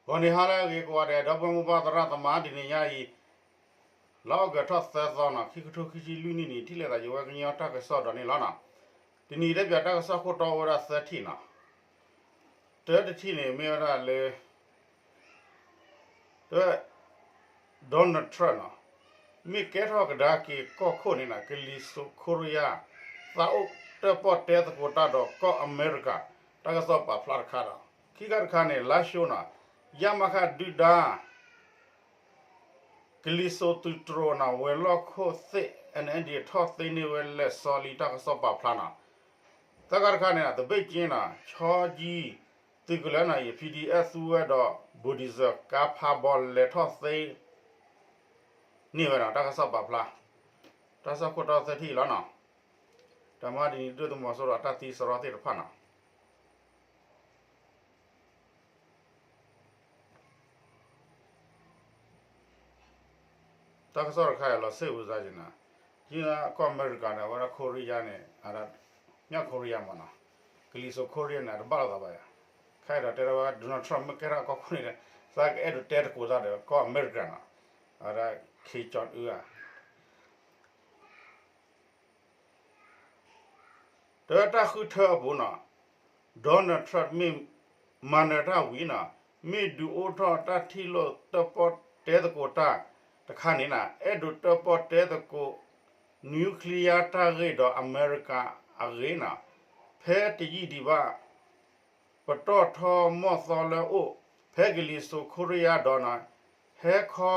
ဂီၤနံၤဟါလၢအဂ့ၤကိးဂၤဒဲး ဒီပုၢ်ဝဲၢ်မိၢ်ပၢ်သရၣ်သမါ တနံၤညါအံၤ လါအီကူးထီၣ်သၢသီနီၤ ခံကထိခံဆံလွံၢ်နံၣ်န့ၣ် ထံၣ်လိာ်သးယဝဲကညီတၢ်ကစီၣ်ဒီးန့ၣ်လီၤနီၤ. တနံၤအံၤတဲပၠးတၢ်ကစီၣ်ခိၣ်တီအိၣ်ဝဲဒၣ်သၢထံၣ်နီၤ. တၢတထံၣ်န့ၣ်မ့ၢ်ဝဲဒၣ်လၢ တၢ Donald Trump နီၤ မ့ၢ်ကဲထီၣ်ကဒါက့ၤကီၢ်ခိၣ်န့ၣ်နီၤ ကလံၤစိးခိရံယါ သးအိၣ်တၢၣ်ပီၣ်တဲသကိးတၢ်ဒီးကီၢ်အမဲရကၤ တၢ်ကစီၣ်ပာ်ဖျါတခါဒီး ခံခါတခါန့ၣ် လါၡိနီၤ ရမခ ဒုၣ်ဒါ ကလံၤစိးသုးတြိၤနီၤ ဝဲၤလီၢ်ခိၣ်သ့ၣ် N N D ထီၣ်သ့န့ၢ်ဝဲလဲၤစီလံ တၢ်ကစီၣ်ပာ်ဖျါနီၤ. သၢခါတခါန့ၣ် သဘ့ၣ်က့နီၤ ဆီကၠံ သုးကလၢၤနီၤ P D F သူဝဲဒီး bulldozer ကါဖးဘီလဲၤထီၣ်သ့ န့ၢ်ဝဲနီၤ တၢ်ကစီၣ်ပာ်ဖျါ တၢ်ကစီၣ်ခိၣ်တီသၢထံၣ်အံၤလီၤနီၤ. တၢ်မၤဒ်န့ၣ် ဒုၣ်ဒါသုးမီၤစိရိၤအတၢ်သံစရီသ့ၣ်တဖၣ်နီၤ. တၢ်ကစီၣ်တခါအံၤလီၤစ့ၣ်ဝံၤစါယံၤနီၤ, ကၠံကီၢ်အမဲရကၤန့ၣ် အဝဲဒၣ်ခိရံယါန့ၣ် အဒၣ်မြောက်ကိုရီးယားမ့ၢ်နီၤ, ကလံၤစိးခိရံယါန့ၣ် အတဘၣ်လိာ်သးဘၣ်ယါ, ခဲအံၤဒီးတဲဝဲ Donald Trump မ့ၢ်ကဲထီၣ်ကီၢ်ခိၣ်န့ၣ် သးကအဲၣ်ဒိးတဲသကိးသးဒီးကီၢ်အမဲရကၤနီၤ, အဝဲဒၣ် Kim Jong Un ဧါ တၢ်ဃုထၢအပူၤနီၤ, Donald Trump မ့ၢ်မၤနၢၤတၢ်ဝံၤနီၤ, မ့ၢ်ဒုးအိၣ်ထီၣ်တၢ်ထံၣ်လိာ်တၢၣ်ပီၣ်တဲသကိးတၢ်တခါန့ၣ်နီၤ, အဲၣ်ဒိးတၢၣ်ပီၣ်တဲသကိး nuclear တၢ်ဂ့ၢ်ဒီးအမဲရကၤအဂ့ၢ်နီၤ, ဖဲတယံာ်ဒံးဘၣ် ပတီၢ်ထီမီၢ်သီလၢအိၣ် ဖဲကလံၤစိးခိရံယါဒီးနီၤ, ဟဲခီ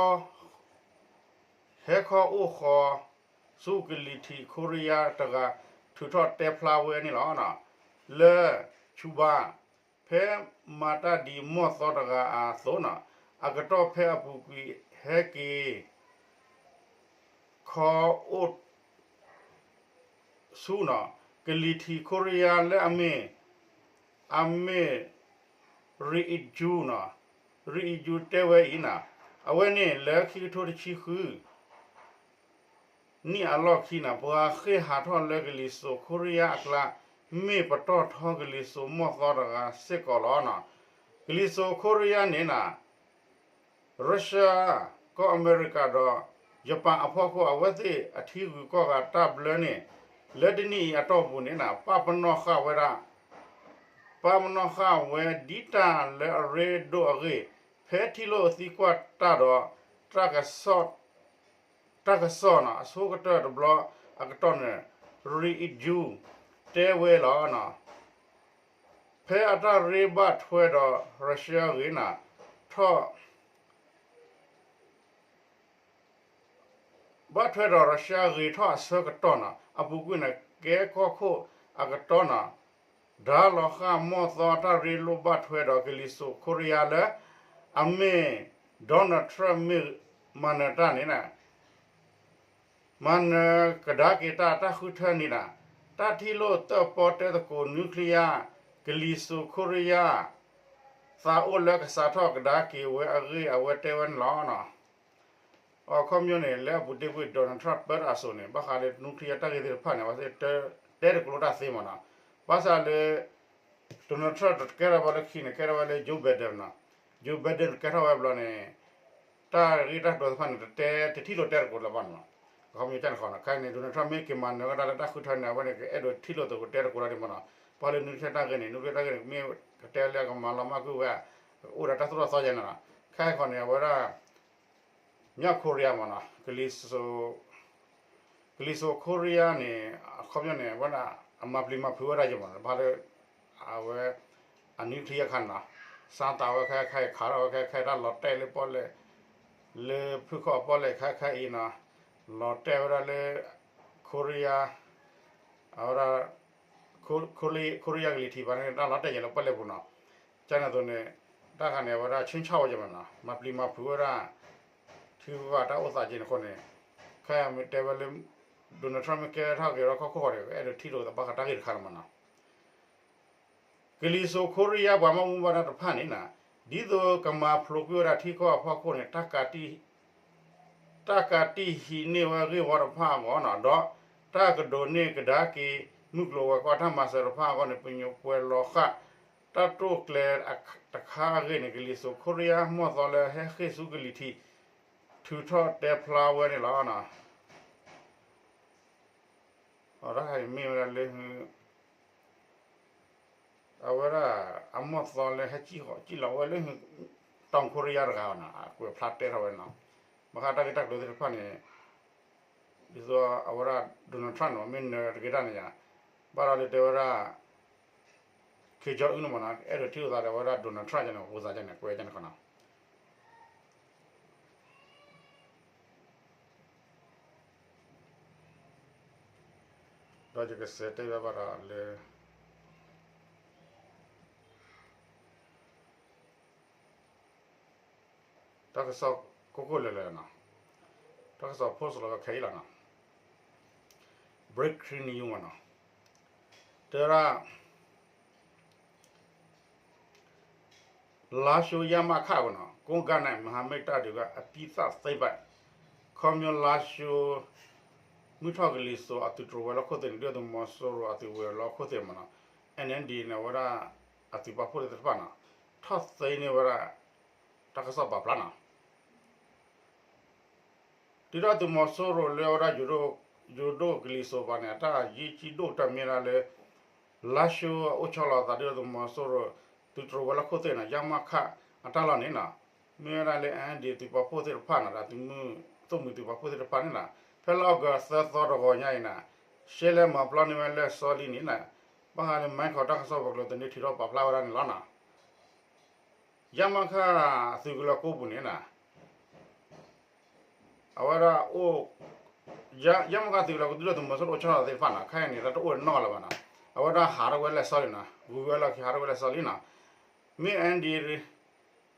ဟဲခီအိၣ်ဃီ ဆူကလံၤထံးခိရံယါတဂၤ ထုးထီၣ်တဲဖျါဝဲန့ၣ်လီၤ. လၢ Cuba ဖဲမၤတၢ်ဒ်မီၢ်သီတဂၤအသိးနီၤ, အကတီၢ်ဖဲအပူၤကွံာ်ဟဲက့ၤ ခီအိၣ် ဆူနီၤ, ကလံၤထံးခိရံယါလၢအမ့ၢ် အမ့ၢ် Ri Eun-ju နီၤ, Ri Eun-ju တဲဝဲအံၤနီၤ, အဝဲန့ၣ်လၢခံကထိတဆံဃု နံၣ်အလီၢ်ခံနီၤ, ပှၤဃ့ၢ်ဟးထီၣ်လၢကလံၤစိးခိရံယါအကျါ မ့ၢ်ပတီၢ်ထီကလံၤစိးမီၢ်သီတဂၤစ့ၢ်ကီးလီၤနီၤ. ကလံၤစိးခိရံယါန့ၣ်နီၤ Russia ကီၢ်အမဲရကၤဒီး ယပၣ်အဖီခိၣ် အဝဲသ့ၣ်အထံဂုၤကီၢ်ဂၤတၢ်ဘျၢန့ၣ် လၢတနံၣ်အံၤအတီၢ်ပူၤန့ၣ်နီၤ ပာ်ပနီၣ်ဃာ်ဝဲဒၣ် ပာ်ပနီၣ်ဃာ်ဝဲဒ်တၢ်လၢအရ့ဒိၣ်အဂ့ၢ် ဖဲထံၣ်လိာ်သံကွၢ်တၢ်ဒီး တၢ်ကစီၣ် တၢ်ကစီၣ်နီၤ အဆိကတၢၢ်တဘျီအကတီၢ်န့ၣ် Ri Eun-ju တဲဝဲလီၤနီၤ. ဖဲအတၢ်ရ့ဘၣ်ထွဲဒီး Russia အဂ့ၢ်နီၤ ထီၣ် ဘၣ်ထွဲဒီး Russia ဂ့ၤထီၣ်အဆၢကတီၢ်နီၤ အပူၤကွံာ်န့ၣ် ကဲကီၢ်ခိၣ်အကတီၢ်နီၤ ဒါလီၤဃာ်မီၢ်သီတၢ်ရ့လိာ်ဘၣ်ထွဲဒီးကလံၤစိးခိရံယါလၢ အမ့ၢ် Donald Trump မ့ၢ်မၤနၢၤတၢ်န့ၣ် မၤနၢၤကဒါက့ၤတၢ် တၢ်ဃုထၢန့ၣ်နီၤ တၢ်ထံၣ်လိာ်တၢၣ်ပီၣ်တဲသကိး nuclear ကလံၤစိးခိရံယါ သးအိၣ်လၢကစးထီၣ်ကဒါက့ၤဝဲအဂ့ၢ် အဝဲတဲဝဲန့ၣ်လီၤ. အခီပညီန့ၣ် လၢအပူၤတ့ၢ်ကွံာ် Donald Trump ပၢတၢ်အစိၤန့ၣ် ဘၣ်ဃးလၢ nuclear တၢ်ဂ့ၢ်သ့ၣ်တဖၣ်န့ၣ် အဝဲသ့ၣ်တဲတကျိၤတၢ်သ့မ့ၢ်နီၤ. ဘၣ်ဆၣ်လၢ Donald Trump တကဲထီၣ်ဘၣ်လၢခံန့ၣ် ကဲထီၣ်ဝဲလၢ Joe Biden နီၤ. Joe Biden ကဲထီၣ်ဝဲဘျီန့ၣ် တၢ်ဂ့ၢ်တၢ်ကျိၤသ့ၣ်တဖၣ်န့ၣ် တတဲ တထံၣ်လိာ်တဲသကိးလၢၤဘၣ်နီၤ. အခီပညီကန့ၣ်ဃီနီၤ ခဲအံၤန့ၣ် Donald Trump မ့ၢ်က့ၤမၤနၢၤဝဲဒၣ်လၢတၢ်ဃုထၢန့ၣ် အဝဲန့ၣ် ကအဲၣ်ဒိးထံၣ်လိာ်သကိးတဲသကိးတၢ်ဒ်မ့ၢ်နီၤ. ပှၤလၢ nuclear တၢ်ဂ့ၢ်န့ၣ် nuclear တၢ်ဂ့ၢ်န့ၣ် မ့ၢ်ကတဲလၢအကမၤလီၤမၢ်ကွံာ်ဝဲ အိၣ်ဒီးတၢ်သိၣ်တၢ်သီယဲန့ၣ်နီၤ. ခဲအံၤဃီန့ၣ် အဝဲဒၣ် မြောက်ကိုရီးယား မ့ၢ်နီၤ ကလံၤစိးခိရံယါန့ၣ် အခီပညီန့ၣ် အဝဲဒၣ် အမၤပျံၤမၤဖုးဝဲဒၣ်ယဲမ့ၢ်နီၤ ဘၣ်လၢ အဝဲ အ nuclear ခါန့ၣ်နီၤ စမ်းသပ်ဝဲခဲခဲအံၤ ခးထီၣ်ဝဲခဲခဲအံၤ တၢ်လီၤတဲာ်လၢပီၣ်လဲၣ် လၢဖုၣ်ခီၣ်ပီၣ်လဲၣ်ခဲခဲအံၤနီၤ လီၤတဲာ်ဝဲဒၣ်လၢ ခိရံယါ အဝဲဒၣ် ခိရံယါကလံၤထံးဘၣ်န့ၣ် တၢ်လီၤတဲာ်ယဲလၢပီၣ်လဲၣ်ပူၤနီၤ ကန့ၣ်အသိးန့ၣ် တၢ်ခါန့ၣ် အဝဲဒၣ် ခြိမ်းခြောက် ဝဲယဲမ့ၢ်နီၤ မၤပျံၤမၤဖုးဝဲဒၣ် ထံဂုၤကီၢ်ဂၤတၢ်အိၣ်သးက့န့ၣ်အဃိန့ၣ် ခဲအံၤမ့ၢ်တဲဝဲလၢ Donald Trump မ့ၢ်ကဲထီၣ်က့ၤဒီးကီၢ်ခိၣ်ဃီန့ၣ် အဲၣ်ဒိးထံၣ်လိာ်သးဘၣ်ဃးတၢ်ဂ့ၢ်တခါန့ၣ်မ့ၢ်နီၤ ကလံၤစိးခိရံယါပှၤဘၣ်မူဘၣ်ဒါတဖၣ်န့ၣ်နီၤ ဒ်သိးကမၤဖျိးကွံာ်ဝဲဒၣ်ထံကီၢ်အဖီခိၣ်န့ၣ် တၢ်ကးတံာ်ဟံးန့ၢ်ဝဲဂ့ၢ်ဝီတဖၣ်အဂီၢ်နီၤ ဒီးတၢ်ကဒိးန့ၢ်ကဒါက့ၤ မုၢ်ကျိၤဝဲၤကွာ်တၢ်မၤစၢၤတဖၣ်အဂီၢ်န့ၣ် ပညိၣ်ပှဲၤလီၤဃာ် တၢ်တိာ်ကျဲၤတခါအဂ့ၢ်န့ၣ် ကလံၤစိးခိရံယါ မီၢ်သီလၢဟဲဃ့ၢ်ဆူကလံၤထံး ထုးထီၣ်တဲဖျါဝဲန့ၣ်လီၤ. အတၢ်မ့ၢ်ဝဲဒၣ်လၢ အဝဲဒၣ်အမီၢ်သီလၢဟဲကံၣ်လီၤဝဲလၢ တီခိရံယါတဂၤန့ၣ် အကွဲးဖျါတဲထီၣ်ဝဲန့ၣ်လီၤ. ဘၣ်ဃးတၢ်ဂ့ၢ်တၢ်ကျိၤသ့ၣ်တဖၣ်န့ၣ် ဒ်သိးအဝဲဒၣ် Donald Trump န့ၣ် မ့ၢ်နၢၤတဂ့ၤတၢ်န့ၣ်ယါ, ဘၣ်ဒီးလၢတဲဝဲဒၣ် Kim Jong Un န့ၣ်မ့ၢ်နီၤ အဲၣ်ဒိးထံၣ်လိာ်သးဒီးဝဲဒၣ် Donald Trump န့ၣ် ပူၤသးန့ၣ် ကွဲးန့ၣ်ခီနီၤ. ဒီးယကစးတဲဘၣ်ဘၣ်ဒီးလၢ တၢ်ကစီၣ်ကိၢ်ကိၢ်လၢၤလၢၤနီၤ, တၢ်ကစီၣ် post လီၤဝဲခဲအံၤလီၤနီၤ, breaking news မ့ၢ်နီၤ, တဲဝဲဒၣ် လါၡိယါမးခးဝဲနီၤ, ကိးဂၤန့ၣ် မဟာမိတ်တပ်တွေက အပြီးသတ်သိမ်းပိုက်, ခီဖျိလါၡိ မုၢ်ထီၣ်ကလံၤစိးအသုးတြိၤဝဲၤလီၢ်ခိၣ်သ့ၣ်န့ၣ် ဒုၣ်ဒါသုးမီၤစိရိၤအသုးဝဲၤလီၢ်ခိၣ်သ့ၣ်မ့ၢ်နီၤ, အ့ၣ်အ့ၣ်ဒီးန့ၣ် အဝဲဒၣ် အသုးပာ်ဖှိၣ်သ့ၣ်တဖၣ်နီၤ, ထီၣ်သ့န့ၢ်ဝဲဒၣ် တၢ်ကစီၣ်ပာ်ဖျါနီၤ. ဒုၣ်ဒါသုးမီၤစိရိၤလၢအဝဲဒၣ် ယိၤဒိၣ်ကလံၤစိးပူၤန့ၣ် အတၢ်ယံာ်ကံဒိၣ်တၢ်မ့ၢ်ဒၣ်လၢ လါၡိအိၣ်ဆီလီၤအသးဒုၣ်ဒါသုးမီၤစိရိၤ သုးတြိၤဝဲၤလီၢ်ခိၣ်သ့ၣ်န့ၣ် ယါမးခး အတၢ်လီၢ်န့ၣ်နီၤ, မ့ၢ်ဝဲဒၣ်လၢ အ့ၣ်အ့ၣ်ဒီး သုးပာ်ဖှိၣ်သ့ၣ်တဖၣ်န့ၣ်ဒီး သုးမုၢ် သုးမုၢ်သုးပာ်ဖှိၣ်သ့ၣ်တဖၣ်န့ၣ်နီၤ, ဖဲလါအီကူးသၢသီတဂီၤညါအံၤန့ၣ် ရှဲလဲမၤပျီန့ၢ်ဝဲလၢစီလံန့ၣ်နီၤ, ဘၣ်ဃးလၢ မဲခီၣ် တၢ်ကစီၣ်ပှၤကျိၤသန့ထုးထီၣ်ပာ်ဖျါဝဲဒၣ်န့ၣ်လီၤနီၤ. ယါမးခး သုးကလၢၤကိးပူၤန့ၣ်နီၤ အဝဲဒၣ်အိၣ် ယါမးခးသုးကလၢၤကိး ဒုၣ်ဒါသုးမီၤစိရိၤအိၣ်ဆီလီၤသ့ၣ်တဖၣ်နီၤ ခဲအံၤန့ၣ် တၢ်တအိၣ်နီတဂၤလၢၤဘၣ်နီၤ, အဝဲဒၣ်ဟးထီၣ်ဝဲလၢစီလံနီၤ, ဂုၤဝဲလီၢ်ခံဟးထီၣ်ဝဲလၢစီလံနီၤ, မ့ၢ်အ့ၣ်အ့ၣ်ဒီး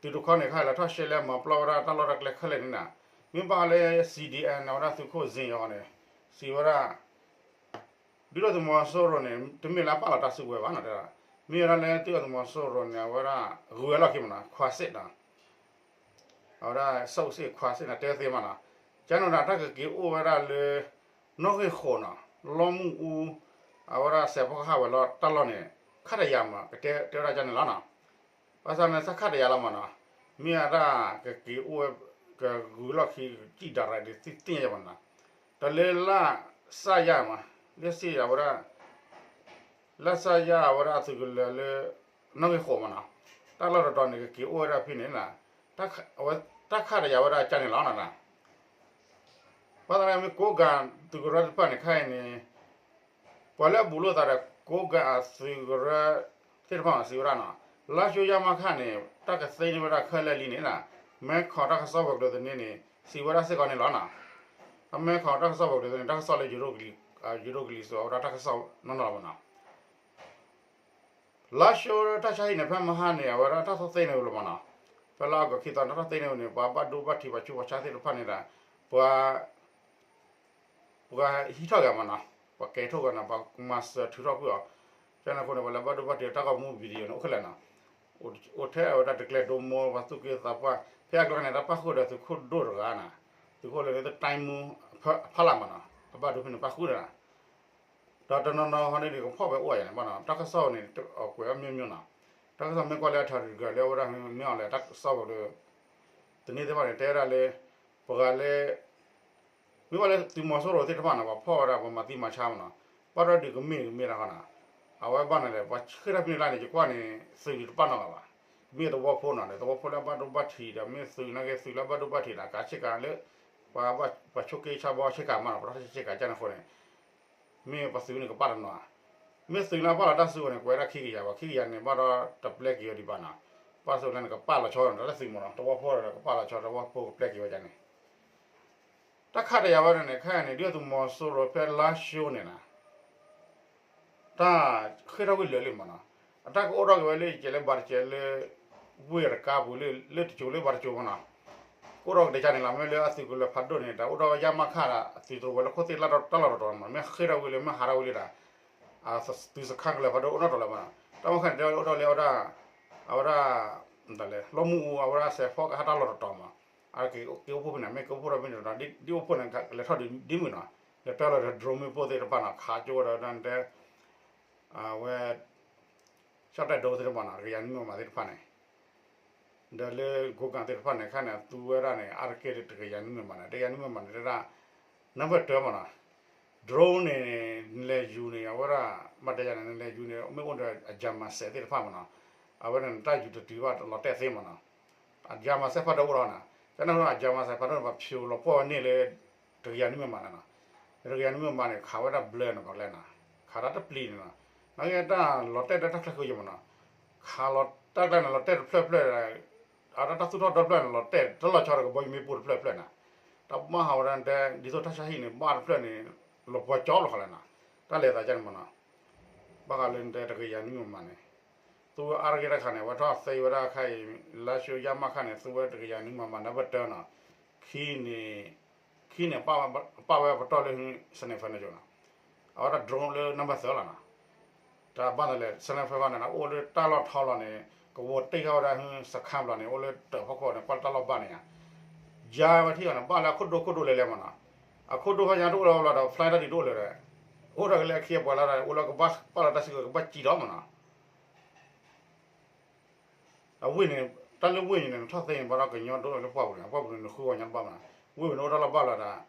သုးတခီန့ၣ် ခဲအံၤလဲၤထီၣ်ရှဲလဲမၤပျီဝဲဒၣ်တၢ်လီၢ်တၢ်ကျဲခဲလၢာ်န့ၣ်နီၤ, မ့ၢ်ဘၣ်ဃးလၢ စံၣ်ဒံၣ်အဲၣ်န့ၣ် အဝဲဒၣ်သုးခိၣ်စ့ၣ်ယီၤန့ၣ် စံးဝဲဒၣ် ဒုၣ်ဒါသုးမီၤစိရိၤန့ၣ် တမ့ၢ်လၢအပာ်လီၤတၢ်စုကဝဲၤဘၣ်နီၤ, မ့ၢ်ဝဲဒၣ်လၢဒုၣ်ဒါသုးမီၤစိရိၤန့ၣ် အဝဲဒၣ်ဂုၤဝဲလီၢ်ခံမ့ၢ်နီၤ ခွးစ့ၣ်နီၤ, အဝဲဒၣ် စူးစ့ၣ်ခွးစ့ၣ်န့ၣ် တဲသ့မ့ၢ်နီၤ, ကန့ၣ်ဒီးတၢ်ကက့ၤအိၣ်ဝဲဒၣ်လၢ နီၣ်ဂံၢ်ဃိးနီၤ လီမုၢ်အူ အဝဲဒၣ်စဲးဖီကဟၣ်ဝဲၤလီၢ်တၢ်လီၢ်န့ၣ် ခးတယာ်မ့ၢ် ကတဲတဲဝဲဒၣ်ကန့ၣ်လီၤနီၤ, ဘၣ်ဆၣ်န့ၣ် စးခးတယာ်လီၤမ့ၢ်နီၤ, မ့ၢ်အတၢ်ကက့ၤအိၣ်ဝဲ ကဂုၤလီၢ်ခံကစံၣ်ဒၣ်ရၤဒ်သ့ၣ်ညါယါမ့ၢ်နီၤ, ဒီးလၢလါစၢ်ယါမ့ၢ် လၢစ့ၣ်ယါဝဲဒၣ် လါစၢ်ယါဝဲဒၣ်အသုးကလၢၤလၢ နီၣ်ဂံၢ်ဃိးမ့ၢ်နီၤ, တၢ်လီၢ်တတီၤန့ၣ် ကက့ၤအိၣ်ဝဲဒၣ်ဖဲန့ၣ်နီၤ, တၢ်ခးတယာ်ဝဲဒၣ်ကန့ၣ်လီၤနီၤ, ဘၣ်ဆၣ်န့ၣ်မ့ၢ်ကိးဂၤသုးကရၢသ့ၣ်တဖၣ်န့ၣ် ခဲအံၤန့ၣ် ပှၤလၢအဘူးလိာ်သးဒီး ကိးဂၤအသုးကရၢသ့ၣ်တဖၣ်စံးဝဲဒၣ်နီၤ, လါၡိယါမးခးန့ၣ် တၢ်ကသ့န့ၢ်ဝဲဒၣ်ခဲလၢာ်လံန့ၣ်နီၤ, မဲခီၣ်တၢ်ကစီၣ်ပှၤကျိၤသန့န့ၣ် စံးဝဲဒၣ်စ့ၢ်ကီးန့ၣ်လီၤနီၤ, အမဲခီၣ်တၢ်ကစီၣ်ပှၤကျိၤသန့ တၢ်ကစီၣ်လၢ ယိၤဒိၣ်ကလံၤစိး အဝဲဒၣ်တၢ်ကစီၣ်နီၢ်နီၢ်လီၤမ့ၢ်နီၤ လါၡိတၢ်ဆါဟံၣ်န့ၣ် ဖဲမဟါန့ၣ် အဝဲဒၣ်တၢ်ထီၣ်သ့န့ၢ်ဝဲလီၤမ့ၢ်နီၤ, ဖဲလါအီကူးခံသီန့ၣ် တၢ်ထီၣ်သ့န့ၢ်ဝဲန့ၣ် ပှၤဘၣ်ဒိဘၣ်ထံး ပှၤဆူးပှၤဆါသ့ၣ်တဖၣ်န့ၣ်ဒီး ပှၤ ပှၤဟံးထီၣ်ဂၤမ့ၢ်နီၤ, ပှၤကဲထီၣ်ဂၤန့ၣ် ပှၤမၤစၢၤထုးထီၣ်ကွံာ်အီၤ, ကန့ၣ်အဃိန့ၣ် ပှၤလၢဘၣ်ဒိဘၣ်ထံးတၢ်ဂီၤမူ video န့ၣ် အိၣ်ခဲလၢာ်နီၤ, အိၣ်ထဲအဝဲဒၣ်တကျဲဒိၣ်မိၢ် ပှၤသူၣ်က့သးပှၢ် ဖဲအကျါန့ၣ် တၢ်ပၣ်ဃုာ်ဒီးသုးခိၣ်ဒိၣ်တဂၤနီၤ, သုးခိၣ်လၢန့ၣ် တၢ်မူအဖီလာ်မ့ၢ်နီၤ, တၢ်ဘၣ်ဒိဖဲန့ၣ်ပၣ်ဃုာ်ဒီးနီၤ, ဒီးတနီၤနီၤဟီန့ၣ် ကဖီၣ်ဝဲအိၣ်ယါန့ၣ်မ့ၢ်နီၤ, တၢ်ကစီၣ်န့ၣ် ကွဲးအီၤမ့ၢ်မ့ၢ်နီၤ, တၢ်ကစီၣ်မ့ၢ်ကွၢ်လၢအထီၣ်တဂၤလၢအဝဲဒၣ်မ့ၢ်အီၤလၢတၢ်ကစီၣ်ဝဲလၢ သန့သ့ၣ်တဖၣ်န့ၣ် တဲဝဲဒၣ်လၢ ပှၤလၢ မ့ၢ်ဘၣ်လၢသုးမီၤစိရိၤသ့ၣ်တဖၣ်န့ၣ် ပှၤဖီၣ်ဝဲဒၣ် ပှၤမၤသံမၤဆါမ့ၢ်နီၤ, ဘၣ်ဒီးဒုးကမ့ၢ်ကမ့ၢ်တၢ်ဃီနီၤ, အဝဲဘၣ်န့ၣ်ဒီး ပှၤဃ့ၢ်ထီၣ်ဖဲန့ၣ်လၢန့ၣ် ယကွၢ်န့ၣ် သုးတပာ်နီၣ်ဂၤဘၣ်, မ့ၢ်သဝီဖိနီၤဒီး သဝီဖိလၢအဘၣ်ဒိဘၣ်ထံးဒီး မ့ၢ်သုးနာ်က့ သုးလၢအဘၣ်ဒိဘၣ်ထံးဒီး ကးဆ့ကၤလၢ ပှၤ ပှၤဆိးက့ဆါဘီဆ့ကၤမ့ၢ်နီၤ, ပှၤထီၣ်ဆ့ကၤကန့ၣ်အဃိန့ၣ် မ့ၢ်ပှၤသုးန့ၣ်ကပာ်တနီၤဧါ, မ့ၢ်သုးလၢအပာ်လီၤတၢ်စုကဝဲၤန့ၣ် ကွဲးဒၣ်ခံကယၤဘၣ်, ခံကယၤန့ၣ် ဘၣ်ဒီးတပျဲက့ၤဝဲဒံးဘၣ်နီၤ, ပှၤသုးလၢန့ၣ်ကပာ်လီၤဆီဒီးတၢ်သုးမ့ၢ်နီၤ, သဝီဖိဒီးကပာ်လီၤဆီ သဝီဖိကပျဲက့ၤဝဲဒၣ်န့ၣ် တၢ်ခးတယာ်ဝဲဒၣ်န့ၣ် ခဲအံၤန့ၣ် ဒုၣ်ဒါသုးမီၤစိရိၤဖဲလါၡိန့ၣ်နီၤ တၢ်ဃ့ၢ်ထီၣ်ကွံာ်လၢာ်လံမ့ၢ်နီၤ, အတၢ်ကအိၣ်ထီၣ်က့ၤဝဲလၢယကဲလၢဘၣ်တကဲလၢ ဝ့ၢ်တကါပူၤလၢ လၢတစိၤလၢဘၣ်တစိၤမ့ၢ်နီၤ, ကအိၣ်ထီၣ်ကတဲာ်ကန့ၣ်လီၤ. မ့ၢ်လၢအသုးကလၢၤဖးဒိၣ်န့ၣ် တၢ်အိၣ်ထီၣ်ဝဲယါမးခးဒီး အသုးတြိၤဝဲၤလီၢ်ခိၣ်သ့ၣ်လၢတၢ်လီၢ်တတီၤမ့ၢ်နီၤ, မ့ၢ်ဃ့ၢ်ထီၣ်ဝံၤလၢ မ့ၢ်ဟးထီၣ်ဝံၤလၢတၢ် သုးစခါကလၢၤဖးဒိၣ်အိၣ်နီတတီၤလၢၤမ့ၢ်နီၤ, တၢ်မ့ၢ်ခါန့ၣ် တဲဝဲအိၣ်ထီၣ်လၢအဝဲဒၣ် အဝဲဒၣ် လီမုၢ်အူ အဝဲဒၣ်စဲးဖီကဟၣ်တၢ်လီၢ်တတီၤမ့ၢ်နီၤ, အက့ၤအိၣ်ဖှိၣ်ဖဲန့ၣ် မ့ၢ်က့ၤအိၣ်ဖှိၣ်ဖဲန့ၣ် ဒ်အိၣ်ဖှိၣ်န့ၣ် လဲၤထီၣ်ဒ်မုၢ်နီၤ, လဲၤတဲလီၤဒီး drone မ့ၣ်ပိၢ်သ့ၣ်တဖၣ်နီၤ ခးကၠိဝဲဒီးတဲ အဝဲ ကၠီၣ်တဲၣ်ဒိသ့ၣ်တဖၣ်နီၤ တကယၤနွံမံၣ်မးသ့ၣ်တဖၣ်န့ၣ် ဒီးလၢကိးကၣ်သ့ၣ်တဖၣ်န့ၣ် ခဲန့ၣ် သူဝဲဒၣ်န့ၣ် အါတက့ၢ်တကယၤနွံမံၣ်မးန့ၣ် တကယၤနွံမံၣ်မးန့ၣ် တဲဒၣ် နၢ်ပၢၢ်တၢမးနီၤ drone န့ၣ် နလဲၤယူၤန့ၣ် အဝဲဒၣ် ဘၣ်တဲယၤန့ၣ် နလဲၤယူၤန့ၣ် မ့ၢ်အိၣ်ဒီးအ jammer စဲးသ့ၣ်တဖၣ်မးနီၤ အဝဲန့ၣ် နတၢ်ယူၤတတုၤဘၣ်လီၤတဲာ်သ့မးနီၤ အ jammer စဲးဖးဒိၣ်အိၣ်လီၤနီၤ ကန့ၣ်အ jammer စဲးဖးဒိၣ်န့ၣ် ပှၤဖျိးလီၤပှီၢ်ဝဲန့ၣ်လၢ တကယၤနွံမံၣ်မးန့ၣ်နီၤ တကယၤနွံမံၣ်မးန့ၣ် ခးဝဲဒၣ်ဘျၢနီၤ ပှၤကျဲနီၤ ခးတၢ်တပျံၤန့ၣ်နီၤ နကဲတၢ်လီၤတဲာ်ဒီးတၢ်ချၢဃုာ်ယမးနီၤ ခးလီၤတၢ်ကျဲန့ၣ် လီၤတဲာ်တဖျၢၣ်ဖျၢၣ် အတၢ်သူၣ်ထီၣ်ဒီဖျၢၣ်န့ၣ် လီၤတဲာ်တလီၤဆီဒီးကဘီယူၤမ့ၣ်ပိၢ်တဖျၢၣ်ဖျၢၣ်နီၤ တၢ်ဘၣ်ဟးဝဲဒၣ်တဲ ဒ်သိးတၢ်ဆါဟံၣ်န့ၣ် ဘၣ်တဖျၢၣ်န့ၣ် လီၤပှီၢ်ကၠီလီၤဃီလဲၣ်နီၤ တၢ်လဲၤသးကန့ၣ်မးနီၤ ဘၣ်ဃးလၢနတဲတကယၤနွံမံၣ်မးန့ၣ် သူဝဲအါတက့ၢ်တၢ်ခါန့ၣ် အဝဲထီၣ်သ့ဝဲဒၣ်ခဲအံၤ လါၡိယါမးခါန့ၣ် သူဝဲတကယၤနွံမံၣ်မး နၢ်ပၢၢ်တၢနီၤ ခံန့ၣ် ခံန့ၣ် ပာ်ဝဲပတီၢ်လၢ sniper န့ၣ်ကၠိနီၤ အဝဲဒၣ် drone လၢနၢ်ပၢၢ်သၢလီၤနီၤ တၢ်ဘၣ်န့ၣ်လဲၣ် sniper ဘၣ်န့ၣ် အိၣ်လၢတၢ်လီၢ်ထီလီၤန့ၣ် ကဝီၤတ့ၢ်ဃာ်ဝဲဒၣ် စခါဘျီန့ၣ် အိၣ်လၢတၢ်ဖီခိၣ်န့ၣ် ကွၢ်လၢတၢ်လီၢ်ဘၣ်န့ၣ်ဧါ ယါဝဲထံၣ်အီၤန့ၣ် ဘၣ်လၢအခိၣ်ဒိၣ်ခိၣ်ဒိၣ်လဲၤလဲၤမးနီၤ အခိၣ်ဒိၣ်ခါယါတအိၣ်လၢၤဘၣ်ဘျီဒီး fly တၢ်ဒုးတအိၣ်လၢၤဒီး အိၣ်ဒီးကလဲၤအခ့အပှၤလၢ အိၣ်လၢကဘၣ်ပာ်လီၤတၢ်စုကဝဲၤ ကဘၣ်စံၣ်ဒီးမးနီၤ အဝ့ၢ်န့ၣ် တၢ်လၢဝ့ၢ်န့ၣ် နထီၣ်သ့န့ၣ် ဘၣ်ဒီးကညီဒိၣ်လၢပှၢ်ပူၤန့ၣ် အပှၢ်ပူၤန့ၣ် နဃုဂီၤညါတဘၣ်မးနီၤ ဝ့ၢ်ပူၤန့ၣ်အိၣ်တၢ်လီၢ်ဘၣ်လီၤဒီး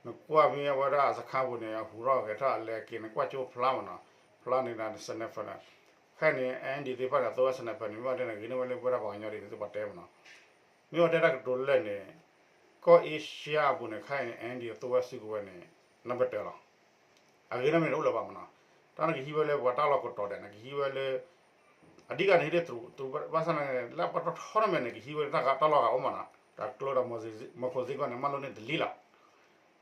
နကွၢ်မ့ၢ်အဝဲဒၣ်အစခါပူၤန့ၣ် အဟူးထီၣ်ဂဲၤထီၣ်အလဲက့ၤ နကွၢ်ကၠိဖျါမးနီၤ ဖျါန့ၣ်ဒီး sniper န့ၣ် ခဲအံၤန့ၣ် အ ND သ့ၣ်တဖၣ်န့ၣ် အသိဝဲ sniper န့ၣ် မ့ၢ်ဝဲတဲန့ၣ် ဂ့ၤန့ၢ်ဝဲလၢပဝဲဒၣ်ပှၤကညီဒ်သိးပှၤတဲမးနီၤ မ့ၢ်ဝဲတဲတၢ်ကတိၤလၢန့ၣ် ကီၢ်အ့ရှါအပူၤန့ၣ် ခဲအံၤန့ၣ် အ ND အသိဝဲစုကဝဲၤန့ၣ် နၢ်ပၢၢ်တၢလီၤ အဂ့ၤနီၢ်မ့ၢ်န့ၣ်အိၣ်လၢၤဘၣ်မးနီၤ တၢ်နကဟံးဝဲလၢပှၤတၢ်လီၢ်ကတီၤဒဲး နကဟံးဝဲလၢ အဓိကန့ၣ်ဟံးလၢတရူး တရူးဘၣ်ဆၣ်န့ၣ် လၢပတီၢ်ထီန့ၣ်မ့ၢ်န့ၣ် ကဟံးဝဲလၢတၢ်ဂၤတၢ်လီၢ်ဂၤအိၣ်မးနီၤ တၢ်ကျိဒီး မီၤခိၣ်စ့ကီၢ်န့ၣ် မၤလိန့ၢ်တလံလီၤ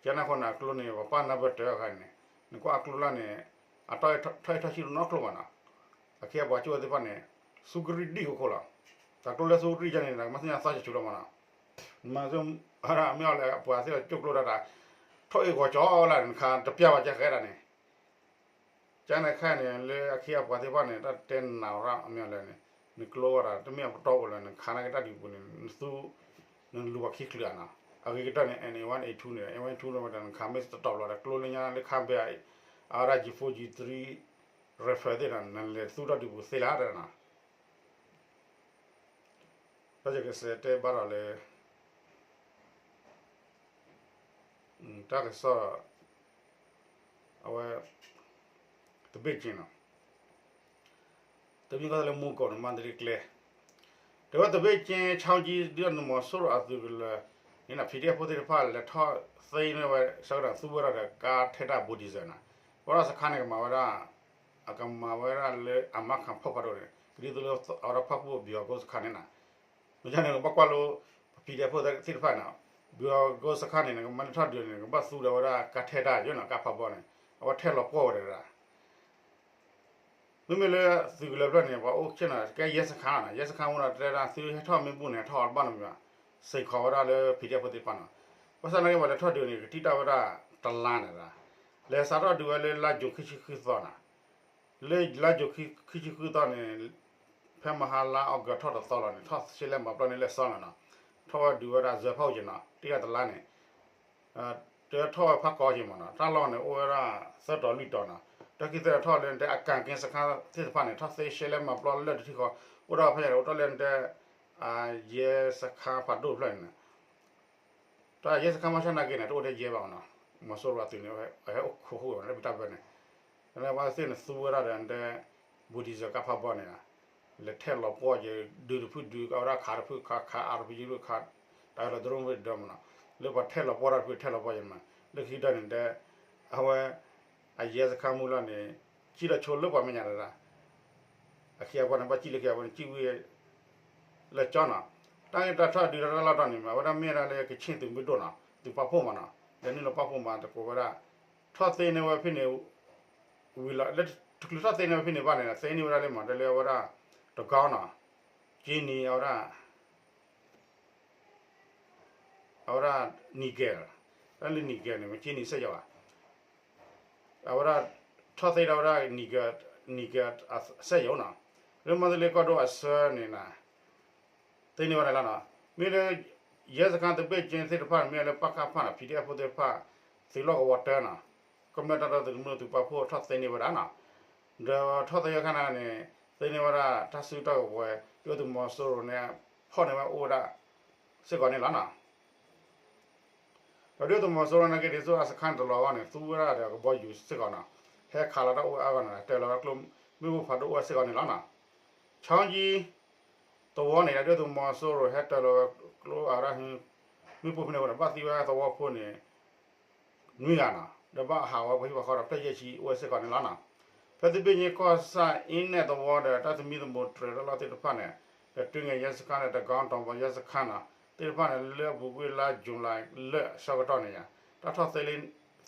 ကန့ၣ်အဃိန့ၣ် အကျိန့ၣ် ပပာ်နၢ်ပၢၢ်တၢအခါန့ၣ် နကွၢ်အကျိလၢန့ၣ် အထီၣ်အ့ၣ်ထီၣ်ဆံၣ်တနီၢ်ကျိမးနီၤ အခ့အပှၤကၠိဝဲသ့ၣ်တဖၣ်န့ၣ် သူကရံၣ်ဒံၣ်အခိၣ်လီၤ တၢ်ကျိလၢသူကရံၣ်ကန့ၣ် မၤသ့ၣ်ညါသီကဆူၣ်လီၤမးနီၤ မၤသ့ၣ် မ့ၢ်အီၤလၢအပှၤသ့ၣ်ကၠိကျိဒၣ်တၢ် ထီၣ်အ့ၣ်ဂီၤကၠီလၢန့ၣ် နခးတပျၢ်ဘၣ်ကဲဃဲဒၣ်န့ၣ် ကန့ၣ်ခဲအံၤန့ၣ် လၢအခ့အပှၤသ့ၣ်တဖၣ်န့ၣ် တၢ်တဲနၤဝဲဒၣ်အမ့ၢ်အီၤလၢန့ၣ် နကျိဝဲဒၣ် တမ့ၢ်အပတီၢ်အိၣ်လၢၤ နခးနာ်က့တၢ်ဒုးပူၤန့ၣ် နသူ နလူၤပှၤခံချုးဧါနီၤ အဂ့ၤကတၢၢ်န့ၣ် NA one A two န့ၣ် NA one A two န့ၣ်ဝဲဒၣ် နခးမ့ၢ်တတီၤဘျီဒီး ကျိလၢညါလၢခါဘဲ အဝဲဒၣ် G four G three rifle သ့ၣ်ဒီး နလဲၤသူတၢ်ဒုးပူၤသ့လၢတနီၤ တၢ်ယကစးတဲဘၣ်ဒီးလၢ တၢ်ကစီၣ် အဝဲ သဘ့ၣ်ကၠ့နီၤ တမ့ၢ်ကီၢ်လၢမူကီၢ်န့ၣ် မၤတရံကျဲ တဲဝဲသဘ့ၣ်ကၠ့ ဆါကၠံ ဒုၣ်ဒါသုးမီၤစိရိၤအသုးကလၢၤန့ၣ် PDF ဖိသ့ၣ်တဖၣ်လဲၤထီၣ်သ့န့ၢ်ဝဲ ဆၢကတီၢ်သူဝဲဒၣ်ဒီးကါထဲတၢ် bulldozer နီၤ ဝဲဒၣ်စခါန့ၣ်ကမၤဝဲဒၣ် အကမၤဝဲဒၣ်လၢအမါခးဖီၣ်ဖးဒိၣ်န့ၣ် ကဒ်သိးလၢအဝဲဒၣ်ဖၣ်ပူၣ်ဘံၣ်အီၤကိစခါန့ၣ်နီၤ မ့ၢ်န့ၣ် ကဘၣ်ကွၢ်လိ PDF ဖိသ့ၣ်တဖၣ်န့ၣ် ဘံၣ်အီၤကိစခါန့ၣ် နကမၤလၢထီၣ်ဒုးန့ၣ် ကဘၣ်သူဒီးဝဲဒၣ်ကါထဲတၢ်ယိနီၤ ကါဖးဘီန့ၣ် အဝဲထဲလီၤပှီၢ်ဝဲဒၣ် မ့မ့ၢ်လၢသုးကလၢၤဖျၢၣ်န့ၣ် ပှၤအိၣ်ဆ့ၣ်နီၤ ကဲယဲစခါနီၤ ယဲစခါမ့ၢ်ဒီးတဲဒၣ် သုဟဲထီၣ်မ့ၢ်ဘူၣ်န့ၣ် ဟဲထီၣ်အီၤတဘၣ်နီတမံၤဘၣ် စ့ၢ်ကီးဝဲဒၣ်လၢ PDF ဖိသ့ၣ်တဖၣ်နီၤ ဘၣ်ဆၣ်သနာ်က့ ပှၤလဲၤထီၣ်ဒုးန့ၣ် ကထံၣ်တၢ်ဝဲဒၣ်တလါန့ၣ်ဒီး လဲၤစးထီၣ်ဒုးဝဲလၢလါယူၤခံဆံဃုသီနီၤ လၢလါယူၤခံဆံဃုသီန့ၣ် ဖဲမဟါလါအီကူးထီၣ်တသီလီၤန့ၣ် ထီၣ်ရှဲလဲၣ်မၤပျီန့ၢ်လၢစီလီၤနီၤ ထီၣ်ဝဲဒုးဝဲဒၣ်စၢၤဖီၣ်ယံၤနီၤ တ့ၢ်တလါန့ၣ် တထီၣ်ဝဲဖးကီက့ၤမးနီၤ တၢ်လီၢ်န့ၣ်အိၣ်ဝဲဒၣ်သၢတီၤလွံၢ်တီၤနီၤ တၢ်ခံသၢထီၣ်လၢနတဲအကၣ်က့စခါသ့ၣ်တဖၣ်န့ၣ် ထီၣ်သ့ရှဲလဲၣ်မၤပျီလၢတထံၣ်ဃီ အိၣ်ဒီးဖဲညါန့ၣ် အိၣ်တ့ၢ်လၢနတဲ ယဲစခါဖးဒိၣ်ဖျၢၣ်န့ၣ် တၢ်ယဲစခါမ့ၢ်ဆၣ်နာ်က့န့ၣ် တအိၣ်ထဲယဲဘၣ်မးနီၤ မီၤစိရိၤအသုးန့ၣ် အဟဲအိၣ်ခိးဃုာ်ဝဲလၢပတၢ်ဘၢန့ၣ် လၢပှၤသ့ၣ်န့ၣ်သူဝဲဒၣ်ဒီးနတဲ bulldozer ကါဖးဘီန့ၣ် လဲၤထဲလီၤပှီၢ်ယဲ ဒုးတဖုဒုး အဝဲဒၣ်ခးတဖုခး ခးအါတဖုယဲဖုခး တၢ်လီၤတရူၢ်ဖုဒၢမးနီၤ လၢပှၤထဲလီၤပှီၢ်တၢ်တဖုထဲလီၤပှီၢ်ယဲမး လၢခံကတၢၢ်န့ၣ်တဲ အဝဲ အယဲစခါမူလီၤန့ၣ် ကံၣ်လီၤဆိလၢပှၤမဲာ်ညါတဒၣ် အခ့အပှၤန့ၣ် ဘၣ်ကံၣ်လၢခ့အပှၤန့ၣ် ကံၣ်ဝံၤ လၢကၠီနီၤ တၢ်ဂ့ၢ်တၢ်ထီၣ်ဒုးတၢ်လီၢ်တတီၤန့ၣ်မး အဝဲဒၣ်မ့ၢ်ဒၣ်လၢကခ့ၣ်သုးမုၢ်ဒိၣ်နီၤ သုးပာ်ဖှိၣ်မးနီၤ လဲၤနုာ်လီၤပာ်ဖှိၣ်မးတကိးဝဲဒၣ် ထီၣ်သ့န့ၢ်ဝဲဖဲန့ၣ် ဝံၤလီၤ လၢတချုးထီၣ်သ့န့ၢ်ဝဲဖဲန့ၣ်ဘၣ်န့ၣ် သ့န့ၢ်ဝဲဒၣ်လၢမးတဲလၢအဝဲဒၣ် တကီနီၤ က့နံၤအဝဲဒၣ် အဝဲဒၣ် နံၤကဲၤ တၢ်လၢနံၤကဲၤန့ၣ် မ့ၢ်က့နံၤစက်ရုံ ဘၣ် အဝဲဒၣ် ထီၣ်သ့ဒၣ်ဝဲဒၣ် နံၤကဲၤ စက်ရုံနီၤ လၢမၤသလ့ကီၢ်ဒိၣ်အဆၢန့ၣ်နီၤ သ့န့ၢ်ဝဲဒၣ်လီၤနီၤ မ့ၢ်လၢ ရဲစခန်း သဘ့ၣ်ကၠ့သ့ၣ်တဖၣ်န့ၣ် မ့ၢ်လၢပကဖနီၤ PDF ဖိသ့ၣ်တဖၣ် သုးလီၢ်ကဝီၤတၢနီၤ ကမျၢၢ်တၢ်ဒီသဒၢမုၢ်သုးပာ်ဖှိၣ်ထီၣ်သ့န့ၢ်ဝဲဒၣ်နီၤ ဒီးထီၣ်သ့အခါန့ၣ် သ့န့ၢ်ဝဲဒၣ်တၢ်စုတၢ်ကဝဲၤ ဒုၣ်ဒါသုးမီၤစိရိၤန့ၣ် ဖီၣ်န့ၢ်ဝဲအိၣ်ဝဲဒၣ်စ့ၢ်ကီးန့ၣ်လီၤနီၤ. ဒီးဒုၣ်ဒါသုးမီၤစိရိၤန့ၣ်က့ၤ ဒ်သိးအစခါတလီၤအဂီၢ်န့ၣ် သူဝဲဒၣ်ဒီးကဘီယူၤစ့ၢ်ကီးနီၤ, ဟဲခးလီၤတၢ်အိၣ်ဝဲအါဂီၢ်န့ၣ် တၢၤလီၤဝဲကျိမ့ၣ်ပိၢ်ဖးဒိၣ်အိၣ်ဝဲစ့ၢ်ကီးန့ၣ်လီၤနီၤ. ချီကၠံ သဝီန့ၣ် ဒုၣ်ဒါသုးမီၤစိရိၤဟဲတၢၤလီၤဝဲကျိအဝဲဒၣ် မ့ၣ်ပိၢ်ဖဲန့ၣ်အဃိန့ၣ် ဘၣ်သံဝဲသဝီဖိန့ၣ် နွံဂၤနီၤ, ဒီးဘၣ်ဟးဂီၤဝဲပှၤဟံၣ်ပှၤဃီဒီး ဖျၢၣ်ယဲၢ်ဆံအိၣ်ဝဲစ့ၢ်ကီးန့ၣ်လီၤနီၤ. ဖဲသဘ့ၣ်ကၠ့ကီၢ်ဆၣ်အံၤနဲၣ်သဝီဒီး တၢ်သမံသမိးတြဲၤတၢ်လီၢ်သ့ၣ်တဖၣ်န့ၣ် ဒီးတုၤန့ၣ် ရဲစခန်းန့ၣ် တကောင်းတောင်ပေါ်ရဲစခန်းနီၤ သ့ၣ်တဖၣ်န့ၣ် လၢအပူၤကွံာ်လါ July လၢအဆၢကတီၢ်န့ၣ်ယါ တၢ်ထီၣ်သ့လံ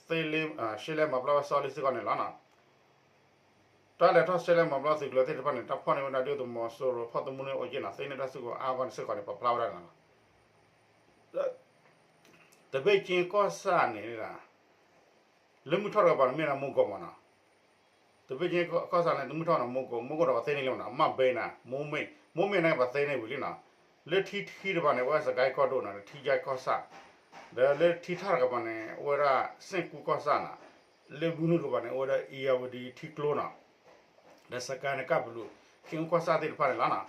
သ့လံ ရှဲလဲမၤပျီဝဲစီလံစ့ၢ်ကီးန့ၣ်လီၤနီၤ. တၢ်လဲၤထီၣ်ရှဲလဲမၤပျီသုးကျိၤသ့ၣ်တဖၣ်န့ၣ် တၢ်ဖီၣ်န့ၢ်ဝဲဒၣ်ဒုၣ်ဒါသုးမီၤစိရိၤ ဖီၣ်သမူန့ၣ်အိၣ်က့နီၤ သ့န့ၢ်တၢ်စုကဝဲၤအါဂီၢ်န့ၣ်စ့ၢ်ကီးန့ၣ် ပာ်ဖျါဝဲဒၣ်နီၤ. သဘ့ၣ်ကၠ့ကီၢ်ဆၣ်န့ၣ် လၢမုၢ်ထီၣ်တကပၤန့ၣ်မ့ၢ်ဒၣ်မိၢ်ကီၢ်မးနီၤ. သဘ့ၣ်ကၠ့ကီၢ်ဆၣ်န့ၣ် တမုၢ်ထီၣ်နီၤ မိၢ်ကီၢ် မိၢ်ကီၢ်ဒီးပှၤသ့န့ၢ်လံမးနီၤ မၢ်ဘ့နီၤ မိၢ်မ့ၢ် မိၢ်မ့ၢ်န့ၣ် ပှၤသ့န့ၢ်ဝံၤလံနီၤ. လၢထံထံတကပၤန့ၣ် အိၣ်ဝဲစကဲကီၢ်ဒိၣ်နီၤ ဒီးထံကၠဲကီၢ်ဆၣ် ဒီးလၢထံထီၣ်တကပၤန့ၣ် အိၣ်ဝဲဒၣ်စ့ၣ်ကူကီၢ်ဆၣ်နီၤ. လၢမုၢ်နုာ်တကပၤန့ၣ် အိၣ်ဝဲဒၣ်အ့ၣ်ယၣ်ဝတံၤထံကျိနီၤ ဒီးစကဲန့ၣ်ကၢ်ပလူး ခ့ၣ်အူကီၢ်ဆၣ်သ့ၣ်တဖၣ်န့ၣ်လီၤနီၤ.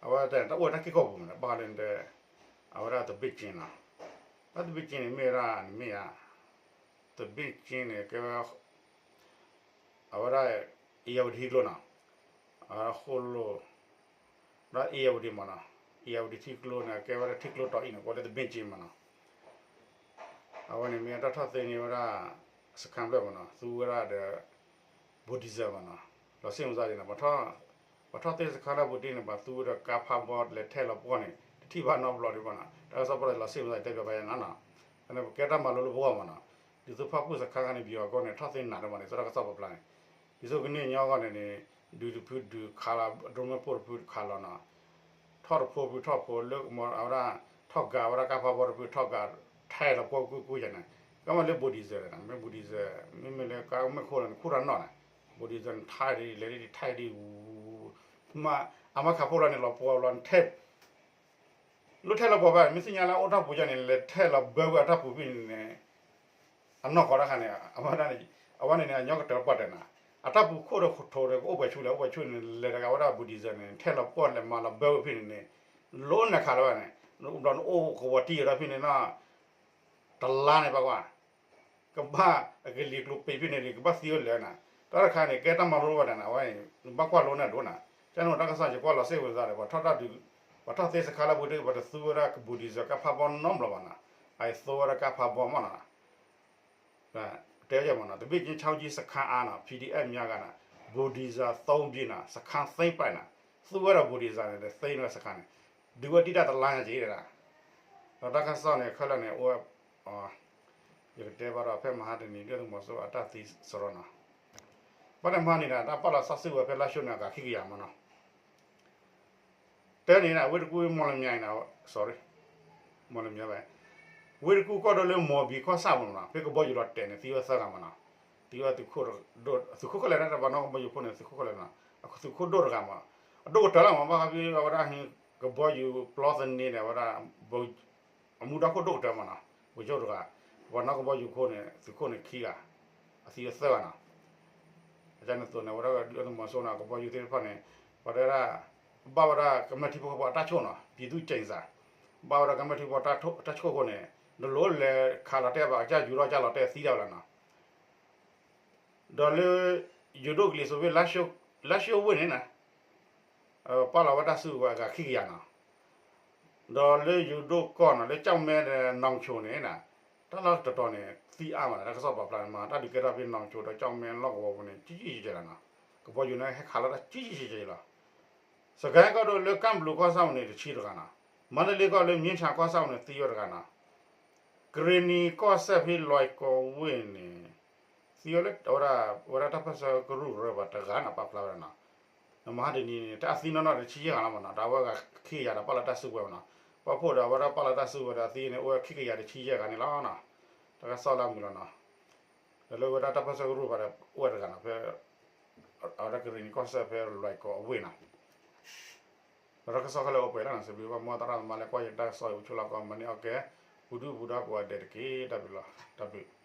အဝဲတၢ်အိၣ်ဝဲတၢ်က့ၢ်ကီၢ်ပူၤမးနီၤ ဘၣ်ဃးလၢ အဝဲဒၣ်သဘ့ၣ်ကၠ့နီၤ. တၢ်သဘ့ၣ်ကၠ့န့ၣ်မ့ၢ်ဝဲဒၣ်န့ၣ်မ့ၢ်ဧါ သဘ့ၣ်ကၠ့န့ၣ်ကဲဝဲ အဝဲဒၣ် အ့ၣ်ယၣ်ဝတံၤထံကျိနီၤ အဃိလိ ဒီးအ့ၣ်ယၣ်ဝတံၤမးနီၤ အ့ၣ်ယၣ်ဝတံၤထံကျိန့ၣ် ကဲဝဲဒၣ်ထံကျိတီၤအံၤန့ၣ် ကိးလၢသဘ့ၣ်ကၠ့မးနီၤ. အဝဲန့ၣ်မ့ၢ်တၢ်ထီၣ်သ့န့ၢ်ဝဲဒၣ် စခန်းဖျၢၣ်မးနီၤ သူဝဲဒၣ်ဒီး bulldozer မးနီၤ လီၤစ့ၣ်မၤစၢ်ဒ်န့ၣ် ပှၤထီၣ်သ့စခန်းလၢ building န့ၣ် ပှၤသူဝဲဒီးကါဖးဘီလဲၤထဲလီၤပှီၢ်န့ၣ် တထံၣ်ဘၣ်နီတဘျီဒံးဘၣ်နီၤ တၢ်ကစီၣ်ပီၣ်လီၤစ့ၣ်မၤစၢ်တဲဘၣ်ယါနီၤနီၤ. ကဲတၢ်မၤလိလၢပဂီၢ်မးနီၤ ဒ်သိးဖၣ်ပူၣ်စခန်းခါန့ၣ် ပယီၤအဂီၢ်န့ၣ် ထီၣ်သ့နးဒိၣ်မးန့ၣ် သရၣ်ကစီၣ်ပာ်ဖျါန့ၣ် ဒ်သိးကန့ၢ်ညီအဂီၢ်န့ၣ်န့ၣ် ဒုးတဖုဒုးခးလီၤ drone မ့ၣ်ပိၢ်တဖုခးလီၤနီၤ ထီၣ်တဖိဖုထီၣ်ဖိလၢအဝဲဒၣ် ထီၣ်ကးဝဲဒၣ်ကါဖးဘီတဖုထီၣ်ကး ထဲလီၤပှီၢ်ကွ့ၢ်ကွ့ၢ်ယါန့ၣ် ကမ့ၢ်လၢ bulldozer န့ၣ် မ့ၢ် bulldozer မ့မ့ၢ်လၢကါမ့ၢ်ခိၣ်လီၤန့ၣ် ခူၣ်တၢ်နီၣ်န့ၣ် bulldozer န့ၣ် ထဲဒ်လဲၣ်ဒ်ထဲဒ် မ့ၢ်အမါခးဖိလီၤန့ၣ် လီၤပှီၢ်လီၤန့ၣ်ထဲ လၢထဲလီၤပှီၢ်ဘၣ် မ့ၢ်သ့ၣ်ညါလၢအအိၣ်တၢ်ပူၤယါန့ၣ် လဲၤထဲလီၤဘၢကွံာ်အတၢ်ပူၤဖဲန့ၣ်န့ၣ် အနီၢ်ကီၢ်တခါန့ၣ် အဝဲန့ၣ် အဝဲန့ၣ်န့ၣ် အညီကတၢၢ်ပှၢ်တၢၢ်နၤ အတၢ်ပူၤခိၣ်ဒီးထိးဒီးကအိၣ်ပှဲၤဆူလဲၣ် အိၣ်ပှဲၤဆူန့ၣ် လဲၤတဂၤဝဲဒၣ် bulldozer န့ၣ် ထဲလီၤပှီၢ်လဲၤမၤလီၤဘၢဝဲဖဲန့ၣ်န့ၣ် လိၣ်နၤခးလၢၤဘၣ်န့ၣ် ဘျီနအိၣ်ကဝီၤတံၢ်ဝဲဒၣ်ဖဲန့ၣ်နီၤ တလါန့ၣ်ဘၣ်ကွၢ် ကဘၣ်အကလံၤကျိၤပ့ၤဖဲန့ၣ်ဒီး ကဘၣ်သံဝဲလဲၣ်နၤ တၢ်တခါန့ၣ် ကဲတၢ်မၤလိဘၣ်တၢ်နၤ အဝဲန့ၣ် နဘၣ်ကွၢ်လိန့ၢ်ဒိၣ်နၤ ကန့ၣ်တၢ်ကစီၣ်ယကွၢ်လီၤစ့ၣ်ဝဲသးဒီး ပှၤထီၣ်တၢ်ဒုး ပှၤထီၣ်သ့စခါလၢပူၤတ့ၢ် ပှၤတသူဝဲဒၣ် bulldozer ကါဖးဘီနီတဘျီဘၣ်နၤ အသိဝဲဒၣ်ကါဖးဘီမးနၤ တဲဝဲမးနီၤ သဘ့ၣ်ကၠ့ ချီကၠံ စခန်းအါနီၤ PDF များက bulldozer သုံးပြီး နီၤ စခန်းသိမ်းပိုက် နီၤ သူဝဲဒၣ် bulldozer န့ၣ် ဒီးသ့န့ၢ်ဝဲစခန်းန့ၣ် ဒုးဝဲဒၣ်တလါညါက့ၤဒၣ် ဒီးတၢ်ကစီၣ်န့ၣ် ခဲလၢာ်န့ၣ် အိၣ်ဝဲ ယကတဲဘၣ်ဒီး ဖဲမဟါတနံၤ ဒုၣ်ဒါသုးမီၤစိရိၤအတၢ်သံစရီနီၤ ဘၣ်တမဟါန့ၣ်ဒီး တၢ်ပာ်လီၤတၢ်စုကဝဲၤဖဲလါၡိန့ၣ် အဂၤခံကယၤမးနီၤ တဲန့ၣ် ဝ့ၢ်တကူၣ် မီၢ်လမၠဲၤအံၤန့ၣ် sorry မီၢ်လမၠဲၤဘၣ် ဝ့ၢ်တကူၣ်ကီၢ်ဒိၣ်လၢ မော်ဘီ ကီၢ်ဆၣ်မးနီၤ ဖဲကဘီယူၤလီၤတဲာ်န့ၣ် သံဝဲသၢဂၤမးနီၤ သံဝဲသုးခိၣ်ဒိၣ် သုးခိၣ်ခဲလၢာ်န့ၣ် တဘၣ်နီၢ်ကဘီယူၤခိၣ်န့ၣ် သုးခိၣ်ခဲလၢာ်နီၤ သုးခိၣ်ဒိၣ်တဂၤမး အဒိၣ်ကတၢၢ်လီၤမး ဘၣ်ဃးဖဲအဝဲဒၣ် ကဘီယူၤပျီသန့ၤန့ၣ် အဝဲဒၣ် အမူဒါခိၣ်ဒိၣ်ကတၢၢ်မးနီၤ ပကၠိတဂၤ ပှၤနီၢ်ကဘီယူၤခိၣ်န့ၣ် သုးခိၣ်န့ၣ်ခံဂၤ အသံဝဲသၢဂၤနီၤ အန့ၣ်သိးန့ၣ် အဝဲဒၣ်ဒုၣ်ဒါသုးမီၤစိရိၤန့ၣ် ကဘီယူၤသ့ၣ်တဖၣ်န့ၣ် ပှၤတဲဒၣ် ဘၣ်ဝဲဒၣ်ကမျၢၢ်ထံဖိကီၢ်ဖိအတၢ်ဆိၣ်နီၤ ပြည်သူ့ကျင့်စာ ဘၣ်ဝဲဒၣ်ကမျၢၢ်ထံဖိကီၢ်ဖိတၢ်ဆိၣ်အဃိန့ၣ် နလိၣ်လဲၤခးလီၤတဲာ်ဘၣ် ကစၢ်ယူၤထီၣ်ကစၢ်လီၤတဲာ်သံဒၣ်ဝဲလီၤနီၤ ဒီးလၢ ယိၤဒိၣ်ကလံၤစိးဖဲ လါၡိဝ့ၢ်န့ၣ်နီၤ ပာ်လီၤဝဲတၢ်စုကဝဲၤအဂၤခံကယၤနီၤ ဒီးလၢယိၤဒိၣ်ကီၢ်နီၤ လၢကၠီၣ်မဲဒီးနီၣ်ဆိန့ၣ်နီၤ တၢ်လီၢ်တတီၤန့ၣ် သံအါမးနီၤ တၢ်ကစီၣ်ပာ်ဖျါန့ၣ်မး တၢ်ဒုးကဲထီၣ်ဖဲနီၣ်ဆိဒီးကၠီၣ်မဲလီၢ်ကဝီၤပူၤန့ၣ် ကံကံကဲကဲလီၤနီၤ ကဘီယူၤန့ၣ်ဟဲခးလီၤတၢ်ကံကံကဲကဲလီၤ စကဲကီၢ်ဒိၣ်လၢကၢ်ဘျုးကီၢ်ဆၣ်ပူၤန့ၣ် တဆံတဂၤနီၤ မါတလ့ကီၢ်လၢမၠ့ၣ်ဆၣ်ကီၢ်ဆၣ်ပူၤန့ၣ် သံဝဲတဂၤနီၤ ကရ့ၣ်နံၤကီၢ်စဲၣ်ဖဲလွဲၢ်ကီၢ်ဝ့ၢ်န့ၣ် သံဝဲလၢအဝဲဒၣ် ဝဲဒၣ်တၢ်ပၢၢ်ဆၢကရူၢ်ကရၢဘၣ်တဂၤနီၤ ပာ်ဖျါဝဲဒၣ်နီၤ မဟါတနံၤန့ၣ် တၢ်အသံနီၢ်နီၢ်တဆံယဲၢ်ဂၤလီၤမးနီၤ တၢ်ဝဲဂၤခံကယၤဒီးပာ်လီၤတၢ်စုကဝဲၤမးနီၤ ပှၤဖှိၣ်ဒီးအဝဲဒၣ်ပာ်လီၤတၢ်စုကဝဲၤဒီးအသံန့ၣ် အိၣ်ဝဲခံကယၤတဆံယဲၢ်ဂၤန့ၣ်လီၤနီၤ တၢ်ကစီၣ်လၢအမုာ်လီၤနီၤ ဒီးလၢဝဲဒၣ်တၢ်ပၢၢ်ဆၢကရူၢ်ဘၣ်ဒီး အိၣ်ဝဲတဂၤနီၤ ဖဲ အဝဲဒၣ်ကရ့ၣ်နံၤကီၢ်စဲၣ်ဖဲလွဲၢ်ကီၢ်အဝ့ၢ်နီၤ ဒီးတၢ်ကစီၣ်ခဲလၢာ်အိၣ်ပှဲၤလီၤနီၤ စံးဘျုးဘၣ်မ်သရၣ်သမါလၢကွၢ်ယတၢ်ကစီၣ်အံၤ အိၣ်ဆူၣ်လီၤကီး မၤန့ၢ်အီၣ်ကဲ ပူၤဒုၣ်ပူၤဒါကိးဂၤဒဲးတက့ၢ် တၢ်ဘျုးလီၤ တၢ်ဘျုး